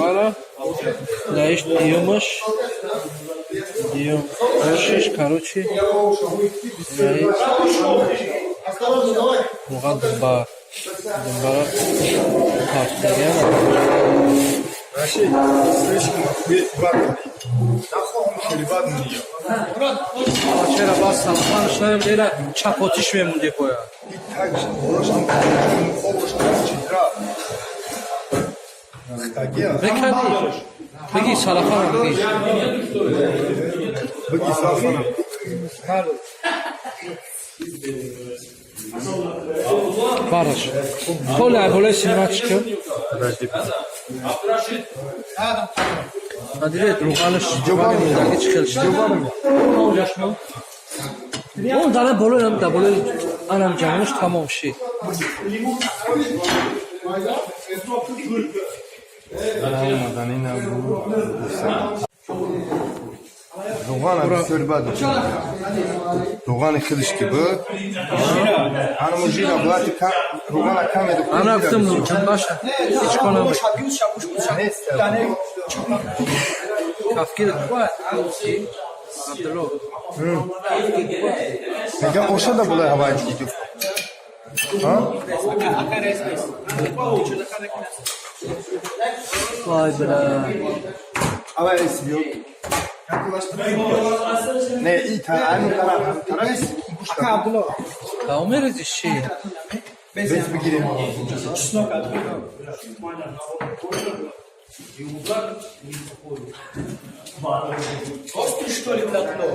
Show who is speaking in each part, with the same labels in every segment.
Speaker 1: Ана наиш диюмаш, диюм ошиш, короче, наи руған, думба, думбара партидагиам.
Speaker 2: Рашид, слишком охуеть бад. Нахоҳам хеле бад мия.
Speaker 1: Чера бас салфанш наем, чапотиш мемунди бояд.
Speaker 2: Так болошам, обош чидра. Хтагия.
Speaker 1: Мекани, бигӣ салафана, бигӣ.
Speaker 2: Бигӣ салфана.
Speaker 1: Бараш холи айболаи симачка.
Speaker 2: Подожди.
Speaker 1: Надидед, руғанаш мундаги чӣ хел шуд? Он дана болои, да болои анам ҷамъаш тамом шид.
Speaker 2: Омадан ина. Руғана бисёр бад. Руғани худаш ки буд. Ҳанмо жира бояд руғана кам медохт.
Speaker 1: Ана гуфтам, ҷунбаша ҳеч кор набуд.
Speaker 2: Нест.
Speaker 1: Кафкир Абдулло.
Speaker 2: Мегам, ошада болои ҳаваи диду. Ҳа?
Speaker 1: Вай, бля.
Speaker 2: Ава эс биё. Не, и та ами тараф, тараф эс гӯшта.
Speaker 1: Та мерези чи?
Speaker 2: Без бигирем.
Speaker 3: Острый, что ли, блатно?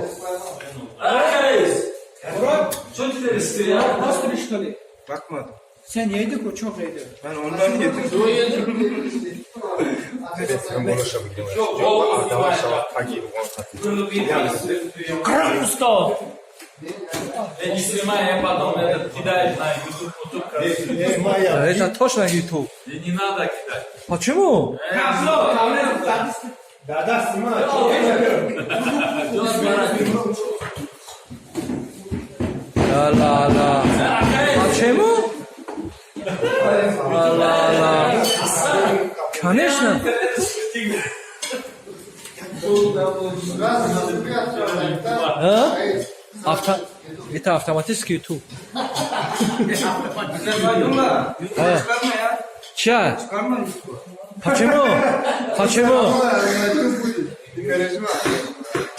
Speaker 4: Что теперь стоят?
Speaker 3: Острый, что ли?
Speaker 2: Bakmadım.
Speaker 3: Sen yedik, o çok yedi.
Speaker 2: Ben ondan yedim. Sen болоша бигирем. Давай шава таги руған қати.
Speaker 3: Крым устал.
Speaker 4: Я не снимай, я потом этот кидаю на YouTube, YouTube, короче.
Speaker 1: Это точно YouTube.
Speaker 4: И не надо кидать.
Speaker 1: Почему?
Speaker 2: Да, снимай.
Speaker 1: Ла ла ла. Почему? Ла ла ла. Конечно. А? Авто... Это автоматический YouTube. А. Ча? Почему? Почему?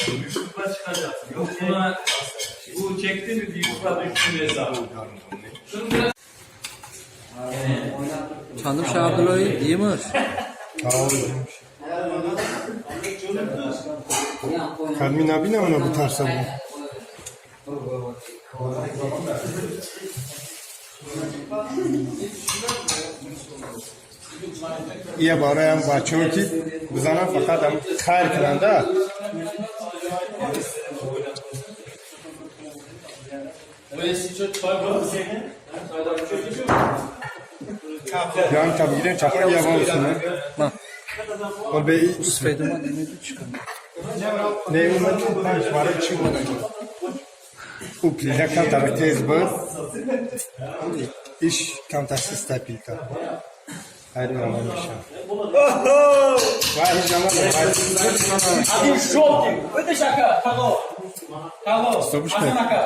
Speaker 4: YouTube'a çıkacaksın. Yok buna bu çekti mi YouTube'a düştü hesabı. Şunu biraz
Speaker 1: Чандум ша, Абдуллои, димаш?
Speaker 2: Кадми набинам, она бутарса бу. Ия бароям бачаҳо ки бизанам, фақат ам хайр кунанда. Ям та бигирем, чаха ия вам усуна.
Speaker 1: Ма.
Speaker 2: Ол бе и
Speaker 1: Сфедума немеду чӣ кунам.
Speaker 2: Не, умад панҷ барои чӣ буд? У плита камтар тез буд. Иш камтар систа плита. Хайр намон мешавад. Ва ҳеҷ намонад.
Speaker 3: Один желтый. Это ака, кого? Кого?
Speaker 2: Стоп, что?
Speaker 3: Асан ака.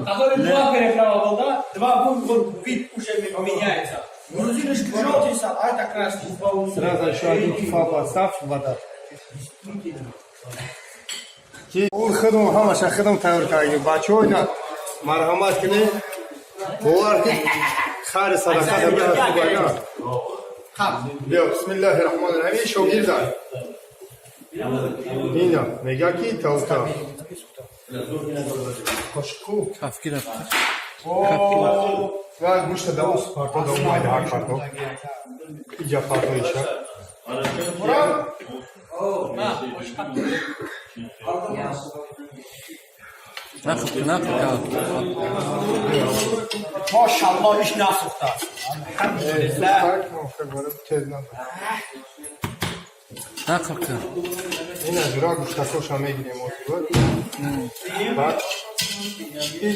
Speaker 3: Который два переправа был, да? Два был, вид уже меняется. Грузинский желтый стал, а это красный.
Speaker 2: Сразу еще один кифа поставь, вода. Ки ур худам ҳамаша худам тайёр кардем. Бачаҳо, ина марҳамат кунед. Бовар ки хайри садақа дар беҳад хуб айна. Биё, бисмиллаҳи раҳмони раҳим, шогирдан. Ина мега ки тавта. Қошку.
Speaker 1: Кафки рафта.
Speaker 2: Ва гӯшта да ус парто да умайда ҳар парто. Иҷа парто иша.
Speaker 1: Нақл кун, нақл кун.
Speaker 3: Maşallah, iş nasıl da.
Speaker 2: Тез надо.
Speaker 1: Нақл кун.
Speaker 2: Ина ҷура гӯштакоша мегирем озибод. Баъд и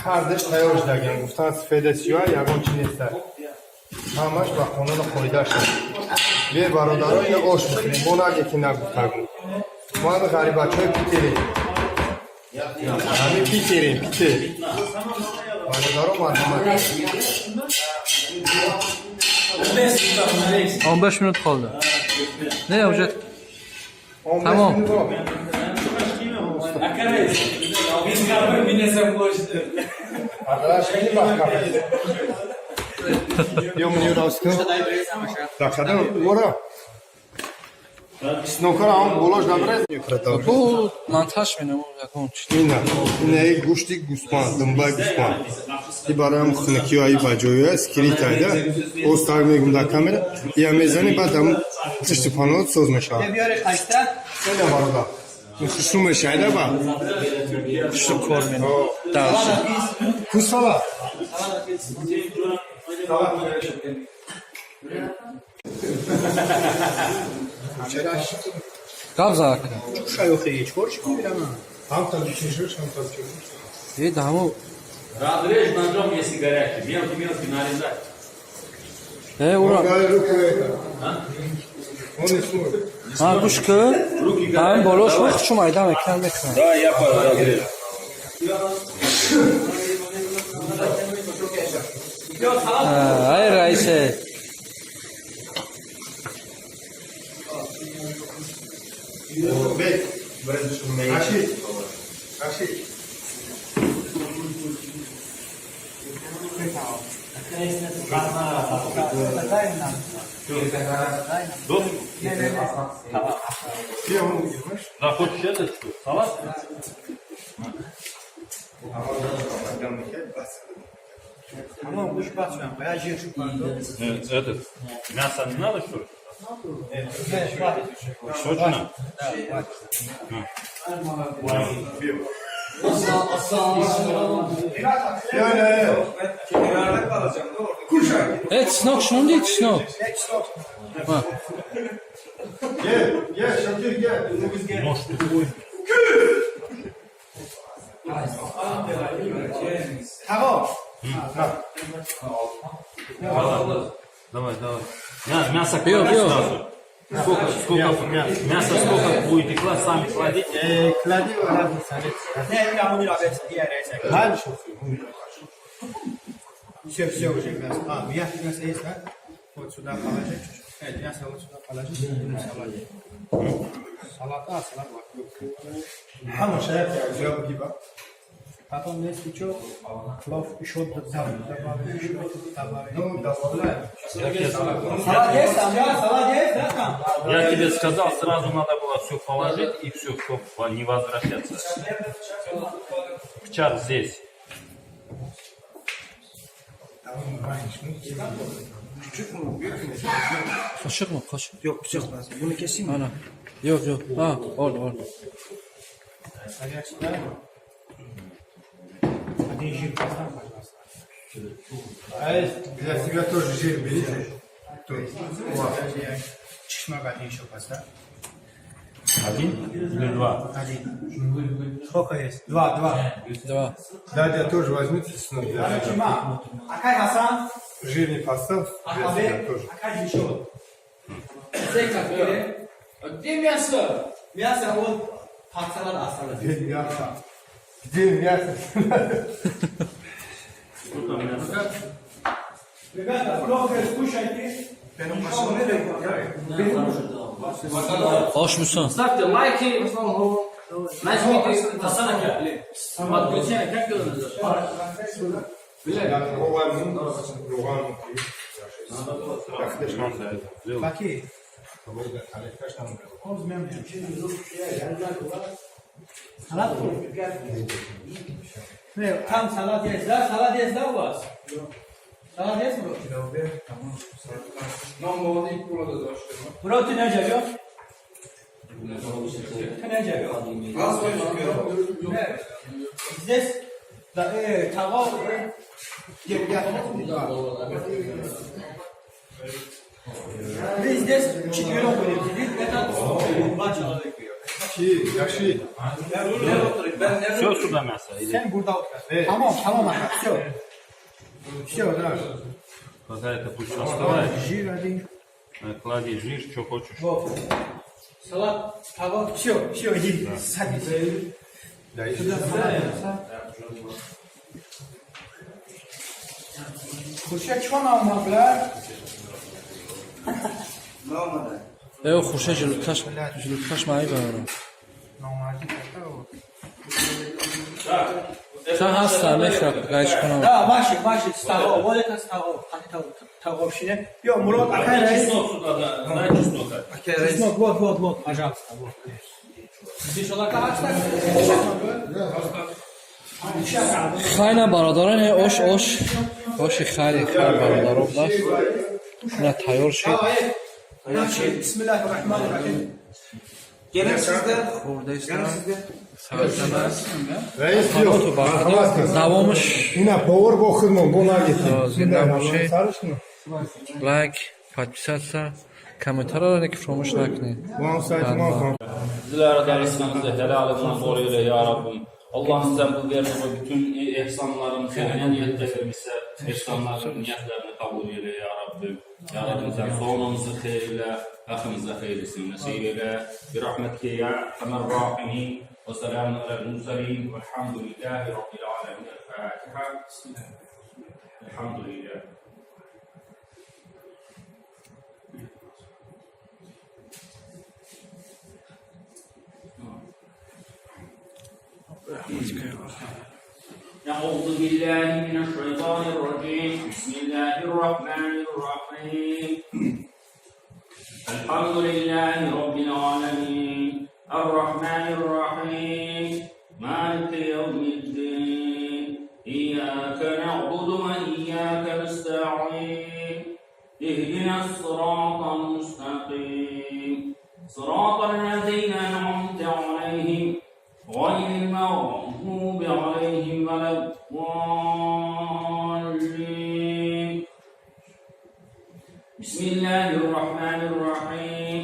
Speaker 2: ҳардаш тайёр шудагиам, гуфтан, сифеда сиёҳ ягон чи неста. Ҳамаш ба қонуну қоида шуд. Бе, бародаро, ина ош бихӯрем, бо наге ки нагуфтагум. Мо ҳами ғарибачаҳои Питерем. Ҳами Питерем, Питер. Бародаро, марҳамат.
Speaker 1: 15 минут qoldi. Не, уже Tamam.
Speaker 4: Aka reis. Biz kapı binesem boştu.
Speaker 2: Arkadaş, хеле вақт кардед. Ё мени раст кун. Дақада ора. Чеснокара ҳам болош набирез.
Speaker 1: Бу монтаж менаму ягон чи.
Speaker 2: Ина, ина и гӯшти гӯспанд, думбаи гӯспанд. И бароям хунукиҳо и ба ҷоя скрытайда. Оз так мегум дар камера. Я мезани, баъд ам пишти панот соз мешавад. Ина, бародар. Хушрӯ мешавад ба.
Speaker 1: Шу кор менаму. Дальше.
Speaker 2: Ку салат? Салат.
Speaker 1: Гап зака.
Speaker 2: Ҳам таҷикишош, ҳам таҷикишош.
Speaker 1: Э, да ҳаму
Speaker 4: Разрежь ножом, если горячий. Мелкий-мелкий нарезать.
Speaker 1: Э, ура.
Speaker 2: Дай руку это. Он не сможет.
Speaker 1: Ҳа, гӯш кун. Ҳам болош хушу майда мекунам, мекунам.
Speaker 4: Да, я разрежу.
Speaker 1: Ай, раисе.
Speaker 2: Бек. Рашид. Рашид.
Speaker 4: Доску?
Speaker 2: Бия, он уйдешь?
Speaker 4: Да, хочешь этот что? Салат?
Speaker 3: Tamam, kuş basmıyorum. Bayağı жир.
Speaker 4: Этот, мясо не надо, что ли? Сочно?
Speaker 2: Я, я, я.
Speaker 1: Э, чеснок шунди, чеснок. Ҳа.
Speaker 2: Gel, gel Şakir, gel.
Speaker 4: Нож тупой.
Speaker 3: Tamam.
Speaker 4: Давай, давай. Мясо
Speaker 1: Бьё,
Speaker 4: клади
Speaker 1: бьё.
Speaker 4: сразу. Сколько, сколько, мясо сколько будете класть, сами кладите.
Speaker 2: Клади разница.
Speaker 3: Не, я bunu diğer reis.
Speaker 2: Дальше.
Speaker 3: Все, все уже мясо. А, мясо, мясо есть, да? Вот сюда положи чуть-чуть. Мясо вот сюда положи. Салат. Салат, а, салат вот.
Speaker 2: Ҳама шаят якҷоя бугиба.
Speaker 3: Потом, если что, плов еще добавить, еще добавить.
Speaker 2: Ну, добавляем.
Speaker 3: Салат есть там, да? Салат есть, да, там?
Speaker 4: Я тебе сказал, сразу надо было все положить и все, чтобы не возвращаться. Пчак здесь.
Speaker 1: Қошиқ му, қошиқ.
Speaker 3: Yok, bıçak lazım. Bunu keseyim mi?
Speaker 1: Ана. Yo'q, yo'q. Ha, ol, ol.
Speaker 3: Горячий, да? Один жир поставь, пожалуйста.
Speaker 2: Ай, для себя тоже жир берите. То есть, вот.
Speaker 3: Чеснок один еще поставь.
Speaker 4: Один или два?
Speaker 3: Один. Сколько есть? Два, два.
Speaker 1: Два.
Speaker 2: Дядя, тоже возьмите чеснок для себя.
Speaker 3: Акай Хасан.
Speaker 2: Жир не поставь, для себя тоже.
Speaker 3: Акай еще.
Speaker 4: Где мясо?
Speaker 3: Мясо вот под салат осталось.
Speaker 2: Где мясо? Где мясо?
Speaker 4: Сколько мяса?
Speaker 3: Ребята, плохо скушайте.
Speaker 1: Ош мусон.
Speaker 4: Ставьте лайки. Нажмите Хасан ака. Подключение, как его называют?
Speaker 2: Равған.
Speaker 3: Какие? Салат? Не, там салат есть, да? Салат есть, да, у вас? Салат есть, бро? Бро, ты не живешь? Ты не живешь? Здесь, да, того, мы здесь четвером будем сидеть, это два человека.
Speaker 2: Чи, Яши.
Speaker 4: Все сюда мясо? Или?
Speaker 3: Sen burada otur. Tamam, tamam aka, все. Все, да.
Speaker 4: Какая-то пусть остывает.
Speaker 3: Жир один.
Speaker 4: Клади жир, что хочешь.
Speaker 1: Салат, тава.
Speaker 3: Все, все, иди, садись.
Speaker 2: Да,
Speaker 3: Хуршед чё нам бля?
Speaker 1: Э, Хуршед желудкаш, желудкаш маи барам.
Speaker 3: Номарди такая.
Speaker 1: Та ҳаста мехраб гайш кунам.
Speaker 3: Да, ваши, ваши, стаго, вот это стаго, таговщине. Йо, Мурод, акай раис.
Speaker 4: Чеснок сюда, да, дай чеснок.
Speaker 3: Чеснок, вот, вот, вот, пожалуйста, вот.
Speaker 1: Хайна бародарон, ош ош. Оши хайри хайр бародарон даст. На тайёр шид.
Speaker 3: Бисмиллахи рахмани рахим.
Speaker 1: Хурдаистан. Сарзана.
Speaker 2: Раис
Speaker 1: Салату бародарон. Давомаш
Speaker 2: Ина повар бо хидмон бо нагетим.
Speaker 1: Зинда бошед. Лайк, подписаться, комментарий ки фаромӯш накунед.
Speaker 2: Вам сайт ман.
Speaker 4: Bizlere de rızkımızı helalından bol eyle ya Rabbim. Allah'ım sen bu verdiği bütün ihsanların senin niyetlerimize, ihsanların niyetlerini kabul eyle ya Rabbim. Ya Rabbim sen sonumuzu hayır eyle, ahımıza hayırlısını nasip eyle. Bir rahmetike ya erhamer rahimin. Ve selamun alel murselin. Velhamdülillahi Rabbil alemin. El Fatiha. Elhamdülillah. أعوذ بالله من الشيطان الرجيم. بسم الله الرحمن الرحيم. الحمد لله رب العالمين الرحمن الرحيم مالك يوم الدين إياك نعبد وإياك نستعين اهدنا الصراط المستقيم صراط الذين أنعمت عليهم غير المغضوب عليهم ولا الضالين. بسم الله الرحمن الرحيم.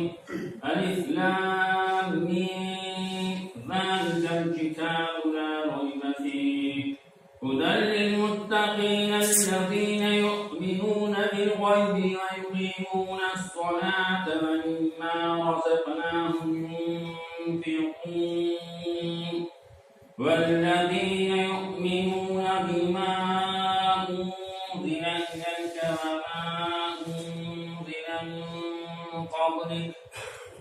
Speaker 4: ألف لام ميم ذلك الكتاب لا ريب فيه هدى للمتقين الذين يؤمنون بالغيب ويقيمون الصلاة ومما رزقناهم ينفقون والذين يؤمنون بما أنزل إليك وما أنزل من قبلك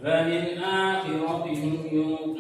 Speaker 4: وبالآخرة هم يوقنون.